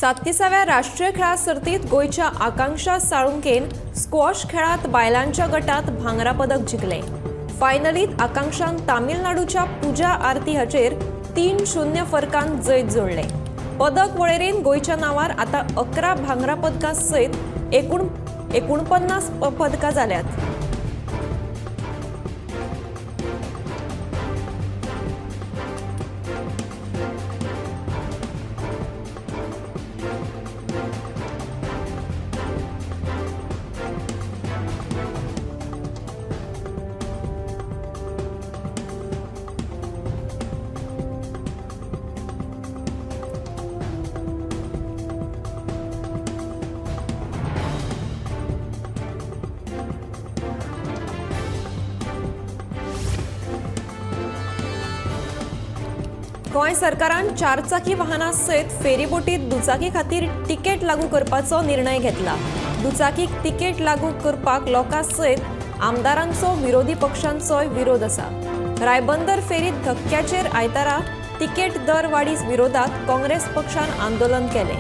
37व्या राष्ट्रीय खेळां सर्तीत गोंयच्या आकांक्षा साळुंकेन स्क्वॉश खेळांत बायलांच्या गटात भांगरा पदक जिखलें. फायनलीत आकांक्षान तामिळनाडूच्या पूजा आरती हाचेर 3-0 फरकान जैत जोडलें. पदक वळेरेन गोंयच्या नांवार आतां 11 भांगरा पदकां सयत एकूण 49 पदकां जाल्यात. गोंय सरकारान चारचाकी वाहनां सयत फेरीबोटीत दुचाकी खातीर तिकेट लागू करपाचो निर्णय घेतला. दुचाकीक तिकेट लागू करपाक लोकां सयत आमदारांचो विरोधी पक्षांचोय विरोध आसा. रायबंदर फेरीत धक्क्याचेर आयतारा तिकेट दर वाडी विरोधात काँग्रेस पक्षान आंदोलन केलें.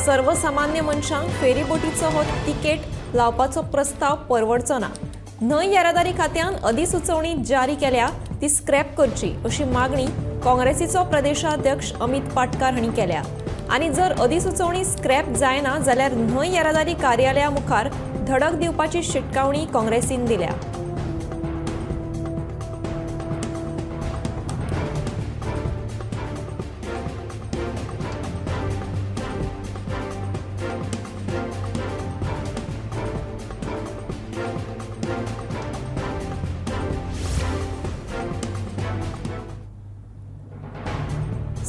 सर्वसामान्य मनशांक फेरीबोटीचो हो तिकेट लावपाचो प्रस्ताव परवडचो ना. न्हंय येरादारी खात्यान अधिसुचोवणी जारी केल्या ती स्क्रॅप करची अशी मागणी काँग्रेसीचो प्रदेशाध्यक्ष अमित पाटकार हांणी केल्या. आनी जर अधिसुचोवणी स्क्रॅप जायना जाल्यार न्हंय येरादारी कार्यालया मुखार धडक दिवपाची शिटकावणी काँग्रेसीन दिल्या.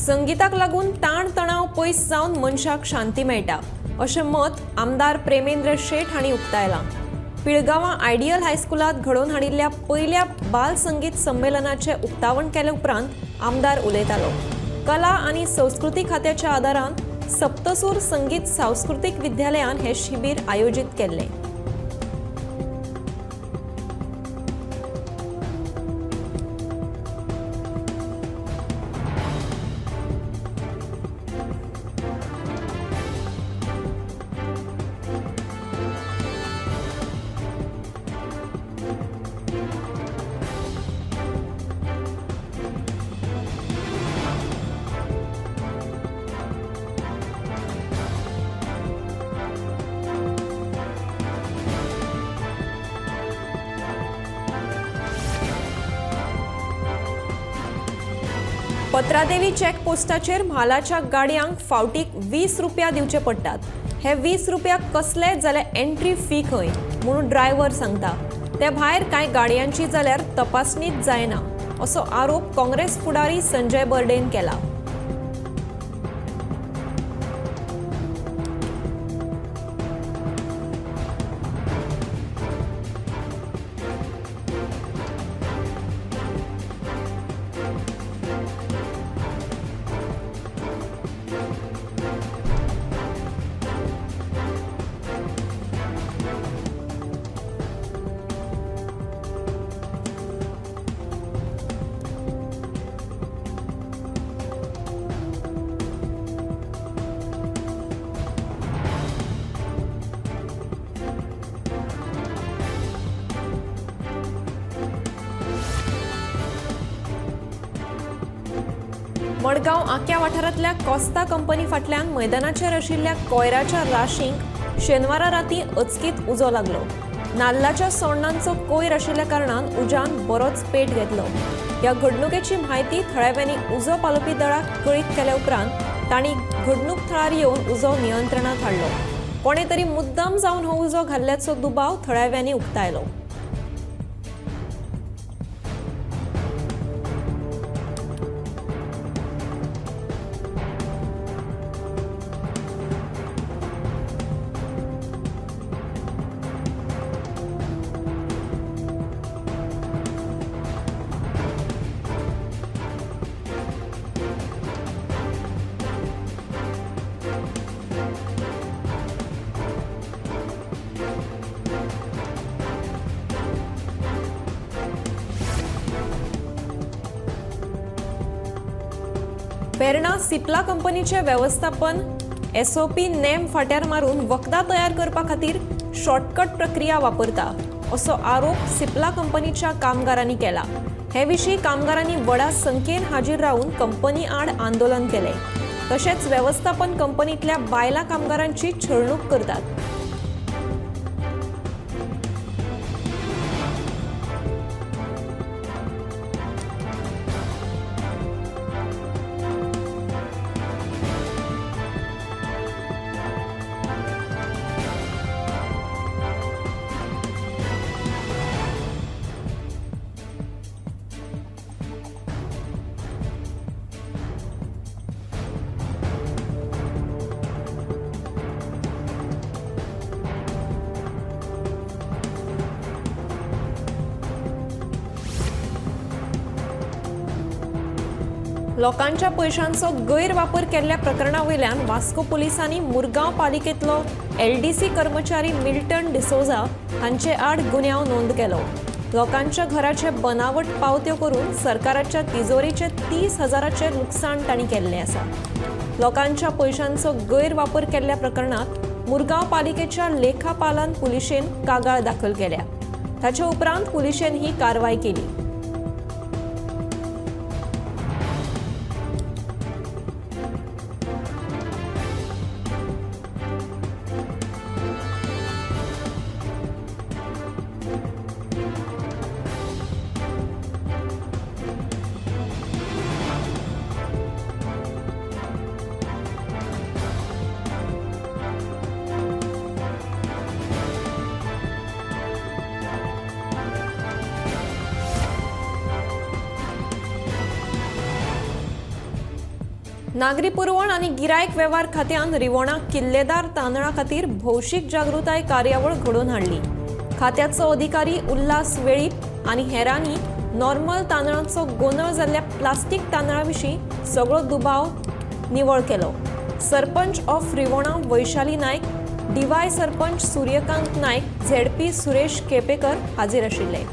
संगीताक लागून ताण तणाव पयस जावन मनशाक शांती मेळटा अशें मत आमदार प्रेमेंद्र शेट हांणी उक्तायलां. पिळगांवां आयडियल हायस्कुलांत घडोवन हाडिल्ल्या पयल्या बाल संगीत संमेलनाचें उक्तावण केले उपरांत आमदार उलयतालो. कला आनी संस्कृती खात्याच्या आदारान सप्तसूर संगीत सांस्कृतीक विद्यालयान हें शिबीर आयोजीत केल्लें. पत्रादेवी चेकपोस्टाचेर म्हालाच्या गाडयांक फावटीक 20 रुपया दिवचे पडटात. हे 20 रुपया कसले जाल्यार एंट्री फी खंय म्हणून ड्रायव्हर सांगता. ते भायर कांय गाडयांची जाल्यार तपासणीच जायना असो आरोप काँग्रेस फुडारी संजय बर्डेन केला. मडगांव आक्या वाठारांतल्या कोस्ता कंपनी फाटल्यान मैदानाचेर आशिल्ल्या कोयराच्या राशींक शेनवारा राती अचकीत उजो लागलो. नाल्लाच्या सोण्णांचो कोयर आशिल्ल्या कारणान उज्यान बरोच पेट घेतलो. ह्या घडणुकेची म्हायती थळाव्यांनी उजो पालोवपी दळाक कळीत केल्या उपरांत तांणी घडणूक थळार येवन उजो नियंत्रणांत हाडलो. कोणे तरी मुद्दाम जावन हो उजो घाल्ल्याचो दुबाव थळाव्यांनी उक्तायलो. वेर्णा सिप्ला कंपनीचे व्यवस्थापन एसओपी नेम फाट्यार मारून वखदां तयार करपा खातीर शॉर्टकट प्रक्रिया वापरता असो आरोप सिप्ला कंपनीच्या कामगारांनी केला. हे विशीं कामगारांनी व्हडा संख्येन हाजीर रावन कंपनी आड आंदोलन केलें. तशेंच वेवस्थापन कंपनीतल्या बायलां कामगारांची छळणूक करतात. लोकांच्या पयशांचो गैरवापर केल्ल्या प्रकरणा वयल्यान वास्को पुलिसांनी मुरगांव पालिकेंतलो एलडीसी कर्मचारी मिल्टन डिसोझा हांचे आड गुन्यांव नोंद केलो. लोकांच्या घराचे बनावट पावत्यो करून सरकाराच्या तिजोरीचे 30,000 लुकसाण तांणी केल्लें आसा. लोकांच्या पयशांचो गैरवापर केल्ल्या प्रकरणांत मुरगांव पालिकेच्या लेखापालान पुलिशेन कागाळ दाखल केल्या. ताचे उपरांत पुलिशेन ही कारवाय केली. नागरी पुरवण आनी गिरायक वेव्हार खात्यान रिवणा किल्लेदार तांदळा खातीर भौशीक जागृताय कार्यावळ घडोवन हाडली. खात्याचो अधिकारी उल्हास वेळीप आनी हेरांनी नॉर्मल तांदळांचो गोंदळ जाल्ल्या प्लास्टीक तांदळा विशीं सगळो दुबाव निवळ केलो. Sarpanch of Rivona Vaishali Naik, Divar sarpanch Suryakant Naik, ZP Suresh Kepekar हाजीर आशिल्ले.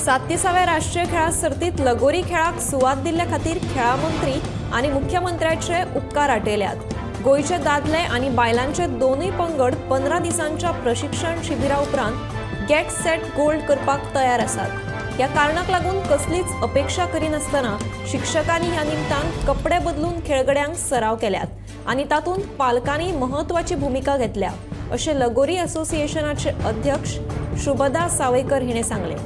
सात्तीसाव्या राष्ट्रीय खेळां सर्तीत लगोरी खेळाक सुवात दिल्ल्या खातीर खेळां मंत्री आनी मुख्यमंत्र्याचे उपकार आटयल्यात. गोंयचे दादले आनी बायलांचे दोनूय पंगड 15 दिसांच्या प्रशिक्षण शिबिरा उपरांत गेट सेट गोल्ड करपाक तयार आसात. ह्या कारणाक लागून कसलीच अपेक्षा करिनासतना शिक्षकांनी ह्या निमतान कपडे बदलून खेळगड्यांक सराव केल्यात आनी तातूंत पालकांनी म्हत्वाची भुमिका घेतल्या अशें लगोरी असोसिएशनाचे अध्यक्ष शुभदा सावयकर हिणें सांगलें.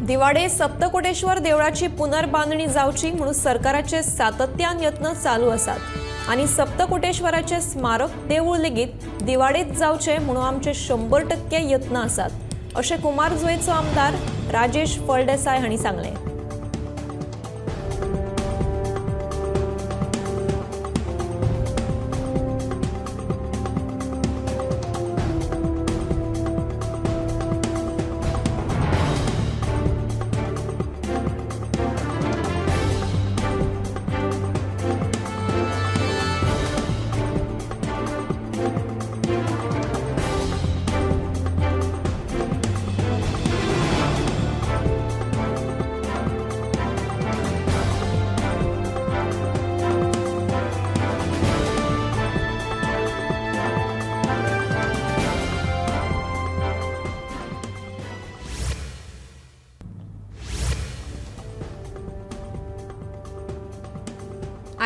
दिवाडे सप्तकोटेश्वर देवळाची पुनर्बांदणी जावची म्हणून सरकाराचे सातत्यान यत्न चालू आसात आनी सप्तकोटेश्वराचे स्मारक देवूळ लेगीत दिवाडेत जावचे म्हणून आमचे 100% यत्न आसात अशें कुमारजुंवेचो आमदार राजेश फळदेसाय हांणी सांगलें.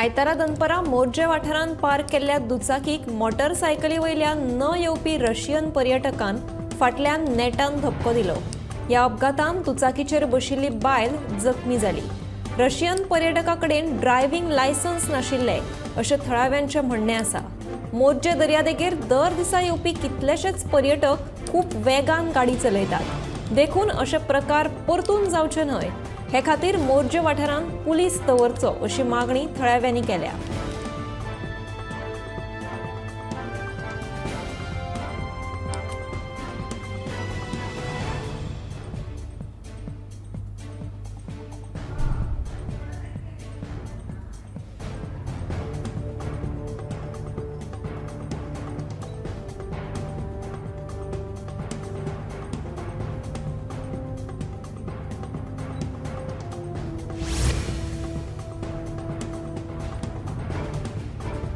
आयतारा दनपरां मोरजे वाठारांत पार्क केल्ल्या दुचाकीक मोटरसायकली वयल्या न येवपी रशियन पर्यटकान फाटल्यान नेटान धपको दिलो. ह्या अपघातान दुचाकीचेर बशिल्ली बायल जखमी जाली. रशियन पर्यटका कडेन ड्रायव्हिंग लायसन्स नाशिल्लें अशें थळाव्यांचें म्हणणें आसा. मोरजे दर्यादेगेर दर दिसा येवपी कितलेशेच पर्यटक खूब वेगान गाडी चलयतात, देखून अशे प्रकार परतून जावचे न्हय हे खातीर मोरजे वाठारांत पुलीस दवरचो अशी मागणी थळाव्यांनी केल्या.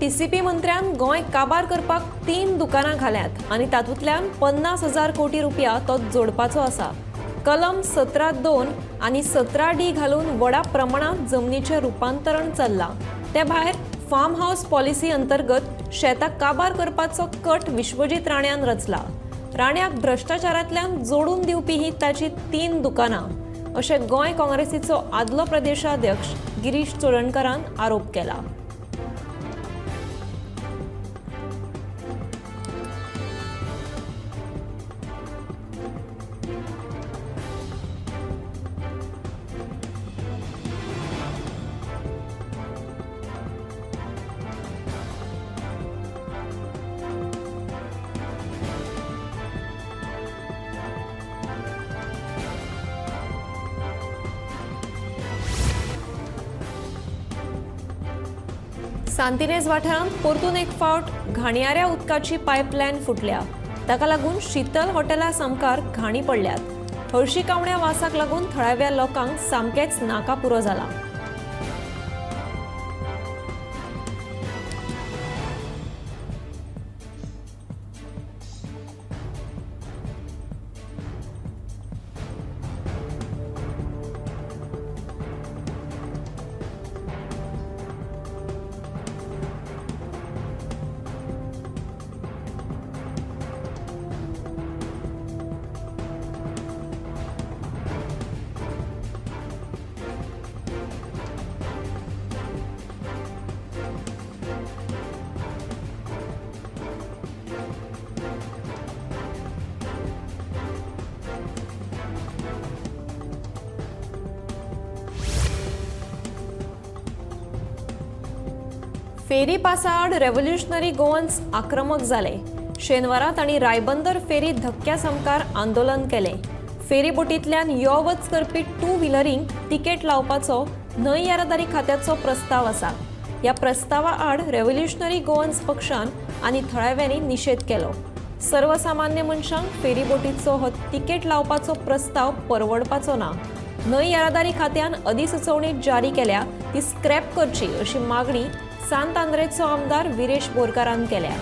टीसीपी मंत्र्यान गोंय काबार करपाक 3 दुकानां घाल्यात आनी तातूंतल्यान 50,000 कोटी रुपया तो जोडपाचो आसा. कलम 17(2) आनी 17D घालून व्हडा प्रमाणांत जमनीचें रुपांतरण चल्लां. ते भायर फार्म हावस पॉलिसी अंतर्गत शेतां काबार करपाचो कट विश्वजीत राण्यान रचला. राण्याक भ्रश्टाचारांतल्यान जोडून दिवपी ही ताची 3 दुकानां अशें गोंय काँग्रेसीचो आदलो प्रदेशाध्यक्ष गिरीश चोडणकारान आरोप केला. सांतिनेज वाठारांत परतून एक फावट घाणयाऱ्या उदकाची पायपलायन फुटल्या. ताका लागून शीतल हॉटेला सामकार घाणी पडल्यात. हळशी कावण्या वासाक लागून थळाव्या लोकांक सामकेंच नाका पुरो जाला. फेरी पासाआड रेव्होल्युशनरी गोवन्स आक्रमक जाले. शेनवारा तांणी रायबंदर फेरी धक्क्या सामकार आंदोलन केलें. फेरी बोटींतल्यान यो वच करपी टू व्हिलरींक तिकेट लावपाचो न्हंय येरादारी खात्याचो प्रस्ताव आसा. ह्या प्रस्तावा आड रेव्होल्युशनरी गोवन्स पक्षान आनी थळाव्यांनी निशेध केलो. सर्वसामान्य मनशांक फेरी बोटीचो हो तिकेट लावपाचो प्रस्ताव परवडपाचो ना. न्हंय येरादारी खात्यान अधिसुचोवणी जारी केल्या ती स्क्रॅप करची अशी मागणी सांत आंद्रेचो आमदार विरेश बोरकारान केल्या.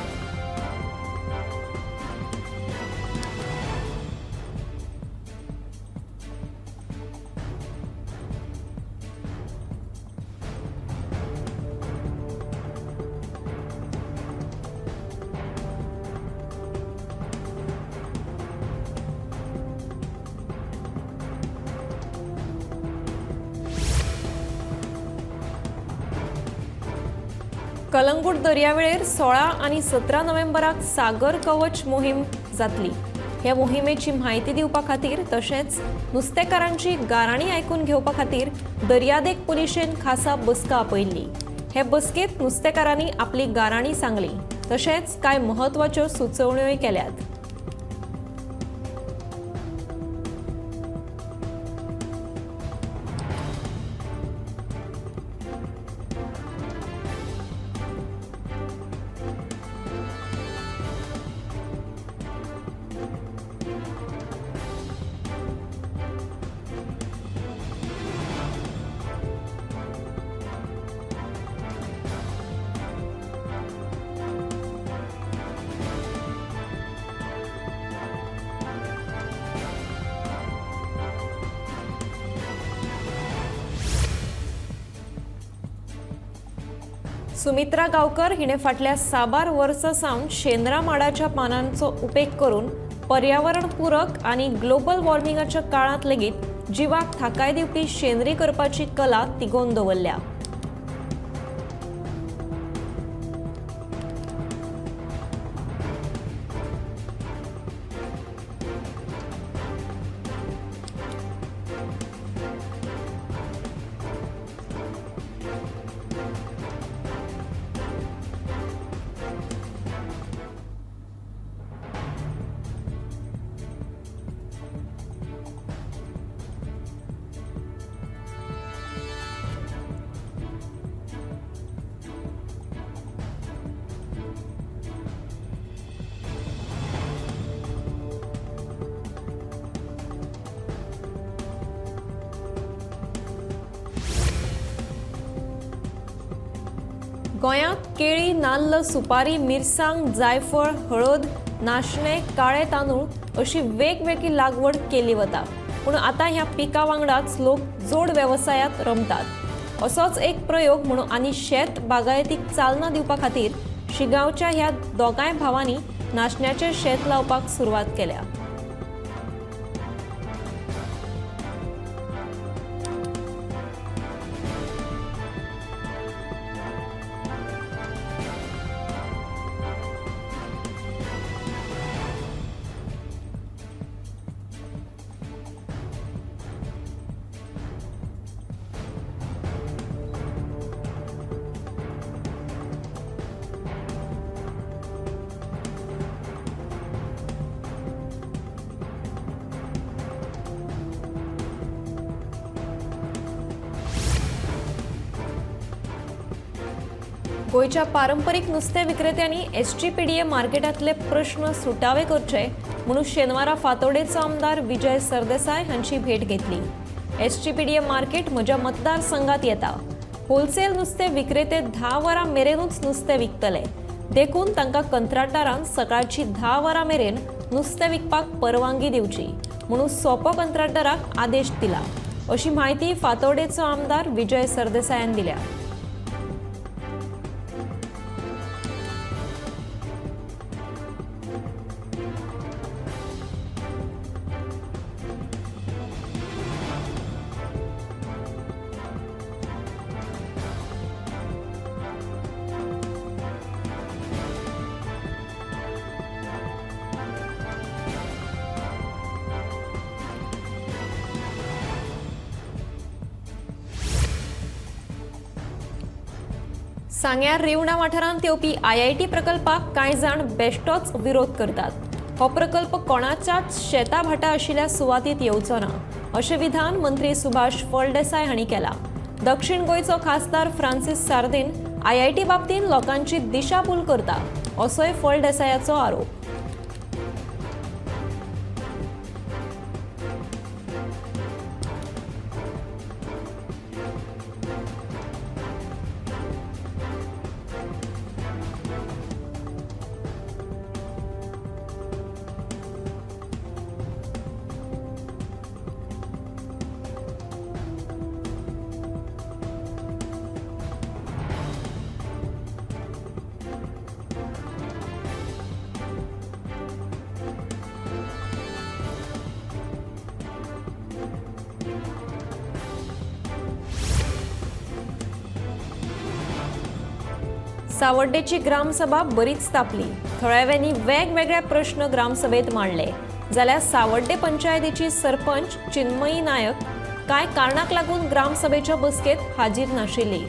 कलंगूट दर्यावेळेर 16 आनी 17 नोव्हेंबराक सागर कवच मोहीम जातली. ह्या मोहिमेची म्हायती दिवपा खातीर तशेंच नुस्तेकारांची गाराणी आयकून घेवपा खातीर दर्यादेग पुलिशेन खासा बसका आपयल्ली. हे बसकेंत नुस्तेकारांनी आपली गाराणी सांगली तशेंच कांय म्हत्वाच्यो सुचोवण्योय केल्यात. सुमित्रा गांवकर हिणें फाटल्या साबार वर्सां सावन शेंद्रा माडाच्या पानांचो उपेग करून पर्यावरण पूरक आनी ग्लोबल वॉर्मिंगाच्या काळांत लेगीत जिवाक थाकाय दिवपी शेंद्री करपाची कला तिगोवन दवरल्या. गोंयांत केळी, नाल्ल, सुपारी, मिरसांग, जायफळ, हळद, नाशणे, काळे तांदूळ अशी वेगवेगळी लागवड केली वता. पूण आतां ह्या पिका वांगडाच लोक जोड वेवसायांत रमतात. असोच एक प्रयोग म्हणून आनी शेत बागायतीक चालना दिवपा खातीर शिगांवच्या ह्या दोगांय भावांनी नाशण्याचें शेत लावपाक सुरवात केल्या. गोंयच्या पारंपरीक नुस्तें विक्रेत्यांनी एसजीपीडीए मार्केटांतले प्रश्न सुटावे करचे म्हणून शेनवारा फातोडेचो आमदार विजय सरदेसाय हांची भेट घेतली. एसजीपीडीए मार्केट म्हज्या मतदारसंघात येता. होलसेल नुस्तें विक्रेते 10 वरां मेरेनूच नुस्तें विकतले, देखून तांकां कंत्राटदारान सकाळची 10 वरां मेरेन नुस्तें विकपाक परवानगी दिवची म्हणून सोपो कंत्राटदाराक आदेश दिला, अशी म्हायती फातोडेचो आमदार विजय सरदेसायान दिल्या. सांग्यार रिवणा वाठारांत येवपी आयआयटी प्रकल्पाक कांय जाण बेश्टोच विरोध करतात. हो प्रकल्प कोणाच्याच शेता भाटा आशिल्ल्या सुवातीत येवचो ना, अशें विधान मंत्री सुभाष फळदेसाय हांणी केलां. दक्षिण गोंयचो खासदार फ्रांसीस सार्दीन आयआयटी बाबतींत लोकांची दिशाभूल करता, असोय फळदेसायाचो आरोप. सावड्डेची ग्रामसभा बरीच तापली. थळाव्यांनी वेगवेगळे प्रश्न ग्रामसभेत मांडले. जाल्यार सावड्डे पंचायतीची सरपंच चिन्मयी नायक कांय कारणाक लागून ग्रामसभेच्या बसकेत हाजीर नाशिल्ली.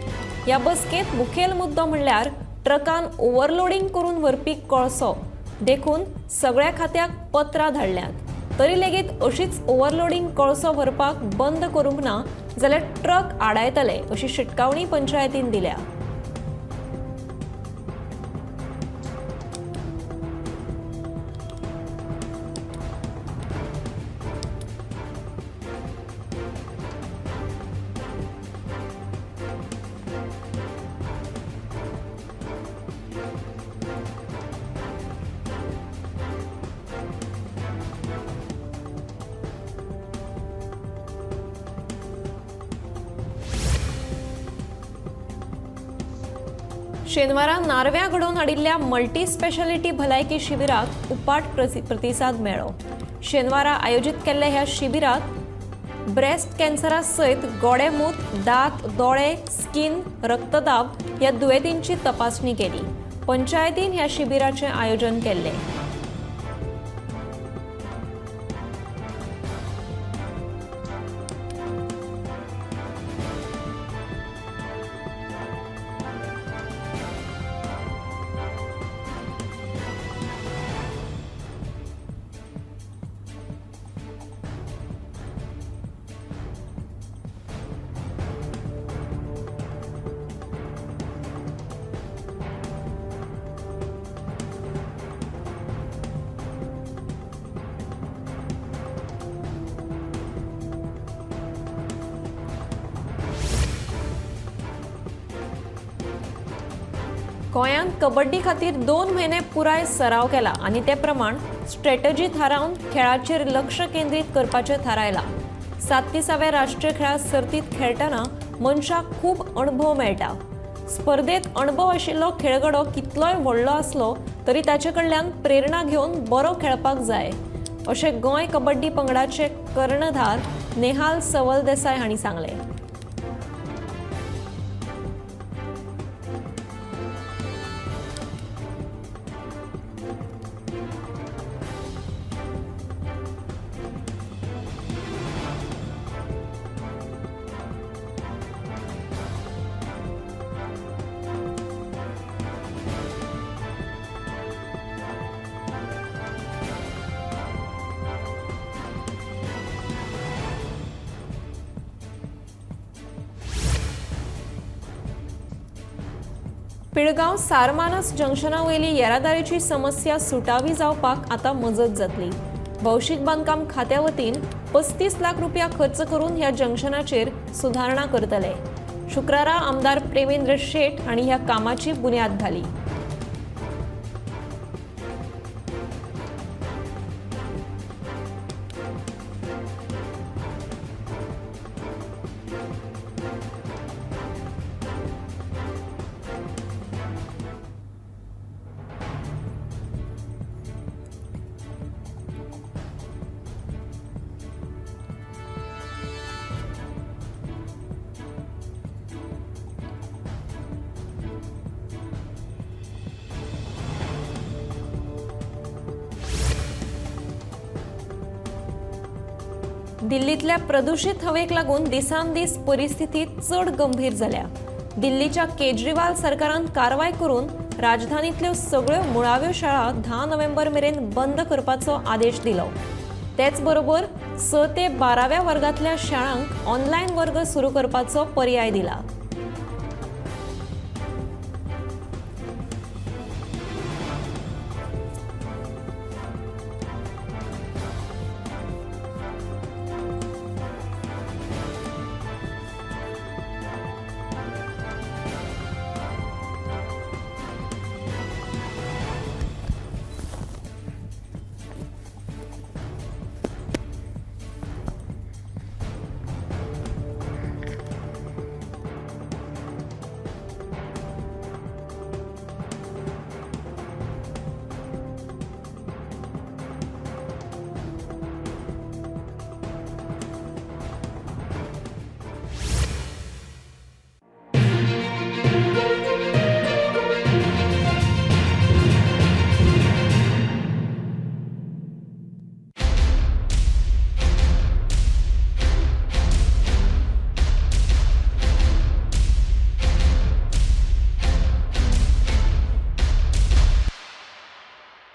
ह्या बसकेत मुखेल मुद्दो म्हणल्यार ट्रकान ओव्हरलोडींग करून व्हरपी कोळसो, देखून सगळ्या खात्याक पत्रां धाडल्यांत. तरी लेगीत अशीच ओव्हरलोडींग कोळसो व्हरपाक बंद करूंक ना जाल्यार ट्रक आडायतले अशी शिटकावणी पंचायतीन दिल्या. शेनवारा नार्व्यां घडोवन हाडिल्ल्या मल्टी स्पेशालिटी भलायकी शिबिराक उपाट प्रतिसाद मेळ्ळो. शेनवारा आयोजीत केल्ल्या ह्या शिबिरात ब्रेस्ट कॅन्सरा सयत गोडेमूत, दांत, दोळे, स्किन, रक्तदाब ह्या दुयेंतींची तपासणी केली. पंचायतीन ह्या शिबिराचें आयोजन केल्लें. गोंयांत कबड्डी खातीर 2 म्हयने पुराय सराव केला आनी ते प्रमाण स्ट्रॅटजी थारावन खेळाचेर लक्ष केंद्रीत करपाचें थारायलां. 37व्या राष्ट्रीय खेळां सर्तींत खेळटना मनशाक खूब अणभव मेळटा. स्पर्धेंत अणभव आशिल्लो खेळगडो कितलोय व्हडलो आसलो तरी ताचे कडल्यान प्रेरणा घेवन बरो खेळपाक जाय, अशें गोंय कबड्डी पंगडाचे कर्णधार नेहाल सवल देसाय हांणी सांगलें. पिळगांव सारमानस जंक्शना वयली येरादारीची समस्या सुटावी जावपाक आतां मजत जातली. भौशीक बांदकाम खात्या वतीन 35 लाख रुपया खर्च करून ह्या जंक्शनाचेर सुदारणा करतले. शुक्रारा आमदार प्रेमेंद्र शेट हांणी ह्या कामाची बुन्याद घाली. दिल्लींतल्या प्रदूषित हवेक लागून दिसान दीस परिस्थिती चड गंभीर जाल्या. दिल्लीच्या केजरीवाल सरकारान कारवाय करून राजधानीतल्यो सगळ्यो मुळाव्यो शाळा 10 नोव्हेंबर मेरेन बंद करपाचो आदेश दिलो. तेच बरोबर 6 ते 12व्या वर्गांतल्या शाळांक ऑनलायन वर्ग सुरू करपाचो पर्याय दिला.